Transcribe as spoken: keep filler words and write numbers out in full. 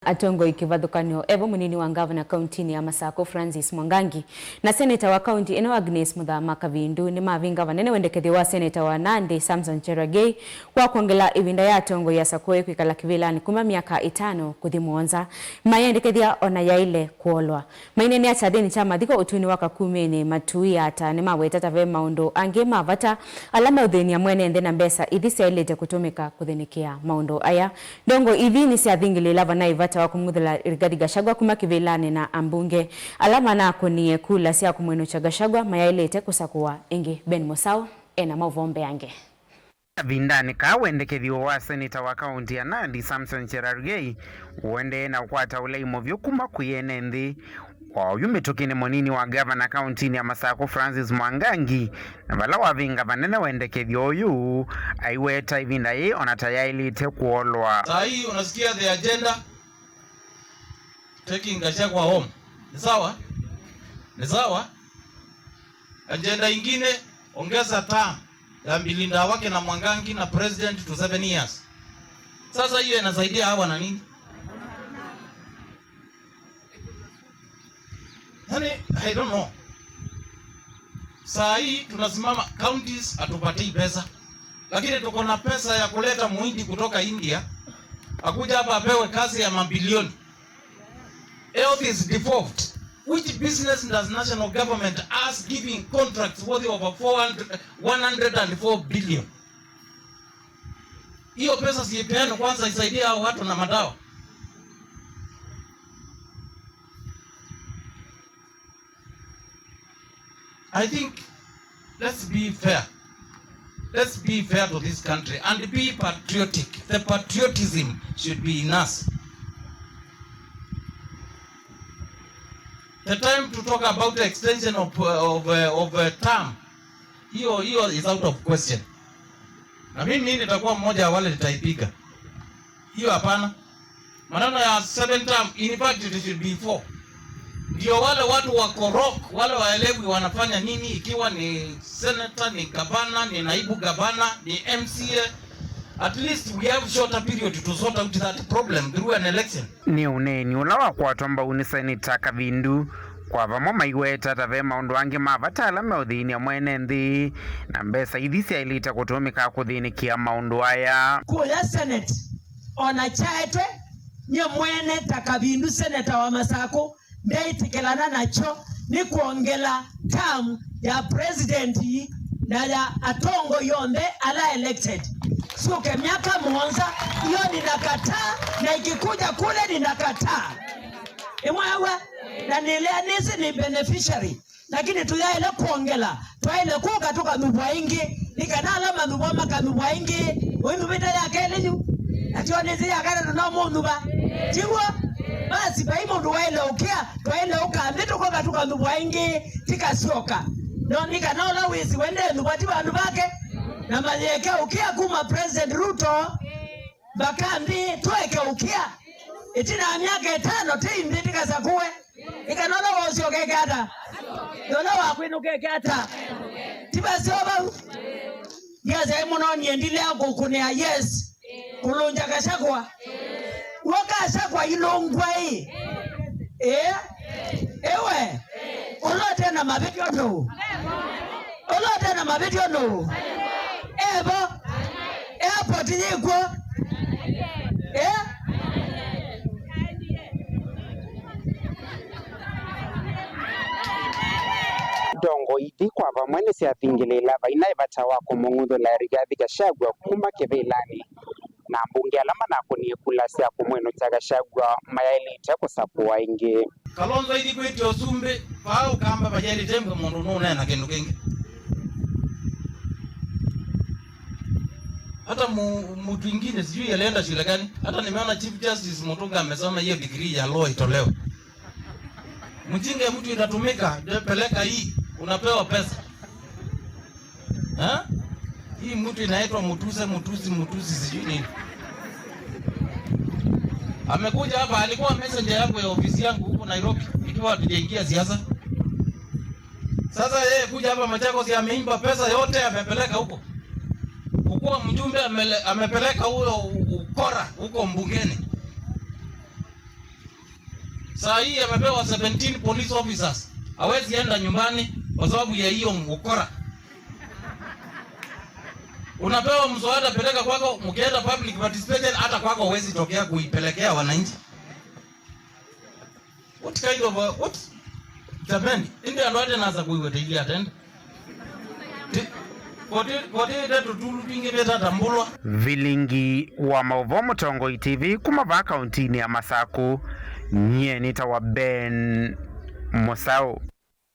Atongoi kĩvathũkany'o, evo mũnini wa ngavana kauntinĩ ya Masakũ Francis Mwangangi na seneta wa kaunti ĩno Agnes Mũthama Kavindu nĩmavinga vanene wendekethyo wa seneta wa Nandi Samson Cherargei wa kwongela ĩvinda ya atongoi asakũe kwĩkala kĩvĩlanĩ kuma myaka ĩtano kũthi mũonza, mayendekethya ona yaĩle kũolwa. Maineenea kyathĩnĩ kya mathiko ũtũinĩ wa Kakumĩnĩ, Matui Ata nĩmaweta ta ve maũndũ angĩ ma vata ala meũthĩny'a mwene nthĩ na mbesa ithi syaĩlĩte kũtũmĩka kũthĩnĩkĩa maũndũ aya. Ndongo ithi nĩsyathingĩlĩĩla vanaĩ vata wa kũmũthũla Rigathi Gachagua kuma kĩvĩlanĩ na ambunge ala manakũnie kula sya kũmwenũkya Gachagua mayaĩlĩte kũsakũwa ĩngĩ. Ben Mũsaũ ena maũvoo mbeange. Kavindanĩ kaa, wendekethyo wa seneta wa kaunti ya Nandi Samson Cherargei ũendee na ũkwata ũlei mũvyũ kuma kwĩ ene nthĩ. Kwa oyu mĩtũkĩ nĩ mũnini wa ngavana kauntinĩ ya Masakũ Francis Mwangangi, na vala wavinga vanene wendekethyo ũyũ, aiweta ĩvinda yĩĩ ona ta yaĩlĩte kũolwa. Saa hii unasikia the agenda, taking Gachagua home. Ni sawa? Ni sawa? Agenda ingine, ongeza term ya Bilinda wake na Mwangangi na president to seven years. Sasa hiyo inasaidia hawa na nini? Yani, I don't know. Saa hii tunasimama, counties hatupatii pesa, lakini tuko na pesa ya kuleta muhindi kutoka India akuja hapa apewe kazi ya mabilioni. Health is devolved. Which business does national government ask giving contracts worth over four hundred, one hundred and four billion? Hiyo pesa siipeane kwanza, isaidie hao watu na madawa. I think, let's be fair. Let's be fair to this country and be patriotic. The patriotism should be in us. The time to talk about the extension of, uh, of, uh, of, uh, term, hiyo, hiyo is out of question. Na mimi nitakuwa mmoja wa wale nitaipiga. Hiyo hapana. Maneno ya seven term, in fact it should be four. Ndio wale watu wako rock, wale waelewi wanafanya nini, ikiwa ni senator, ni gavana, ni naibu gavana, ni M C A. At least we have shorter period to sort out that problem through an election. Nĩ ũneeni ũla wakwatwa mbau nĩ seneta Kavindu. Kwa vamwe maiweta ta ve maũndũ angĩ ma vata ala meũthĩny'a mwene nthĩ, na mbesa ithi syaĩlĩte kũtũmĩka kũthĩnĩkĩa maũndũ aya. Kũya Senate, ona kyaetwe, nyie mwene ta Kavindu, seneta wa Masakũ, ndeĩtĩkĩlana nakyo nĩ kwongela term ya president na ya atongoi onthe ala elected syũke myaka mũonza. Hiyo ninakataa, na ikikuja kule ninakataa. Ĩmwewa, na nĩlea nĩsĩ nĩ beneficiary, lakini tũyaĩle kwongela, twaĩle kũka tũkanyuvwa ĩngĩ, nĩ kana ala manyuvwa makanyuvwa ĩngĩ. Ũinyuvĩte ya kelĩ yu, na tyo nĩsĩ ya katatũ no mũnyuva. Tiw'o? Basi, vai mũndũ waĩle ũkĩa, twaĩle ũka nthĩ tũkoka tũkanyuvwa ĩngĩ, tikasyoka. No nĩ kana ũla wĩsĩ we ndenyuvwa ti vandũ vake, na mayĩeke ũkĩa kuma President Ruto mpaka nthĩ tũeke ũkĩa. Ĩtina ya myaka ĩtano tĩ nthĩ tikasakũwe. Nĩ kana ũla wosĩ ũkeke ata? Na ũla wakwĩnũka eke ata? Ti vaseo vau? Ndiasyaĩ mũno nyie ndilea kũkũnĩa yes. Kũlũngya Gachagua. W'o Gachagua ilũngwa ĩ? Ĩĩ. Ĩwe. Ũla ũte na mavĩtyo nũũ? Ũla ũte na mavĩtyo nũũ? Evo. Airport yĩkw'o. Eh? Ndongo ithi kwa vamwe nĩsyathingĩlĩĩla vainaĩ vata wa kũmũng'uthũla Rigathi Gachagua kuma kĩvĩlanĩ, na ambunge ala manakũnie kula sya kũmwĩnũkya Gachagua mayaĩlĩte kũsakũwa ĩngĩ. Kalonzo ithi kwĩtya ũsumbĩ, vaa Ũkamba vayaĩlĩte mbwe mũndũ nũũneena kĩndũ kĩngĩ. Hata mu-, mtu ingine sijui alienda shule gani. Hata nimeona Chief Justice Mutunga amesema hiyo degree ya law itolewe. Mjinga ya mtu inatumika, ndio peleka hii, unapewa pesa. Ha? Hii mtu inaitwa Mutuse, Mutusi, Mutusi sijui nini. Amekuja hapa, alikuwa messenger yangu ya ofisi yangu huko Nairobi, nikiwa hatujaingia siasa. Sasa yeye kuja hapa Machakos, ameimba pesa yote, amepeleka huko. Kukuwa mjumbe, amele-, amepeleka huyo u-, ukora huko mbungeni. Saa hii amepewa seventeen police officers, hawezi enda nyumbani kwa sababu ya hiyo ukora. Unapewa mswada, peleka kwako, mkienda public participation, hata kwako huwezi tokea kuipelekea wananchi. What kind of a, what? Jamani, indi andũ ate nasa kuiweta ili atende. Ti- koti koti ite tutulu twingi veta tambulwa. Vilingi wa maũvoo Mũtongoi T V kuma vaa kauntinĩ ya Masaku, nyie nĩtawa Ben Mũsaũ.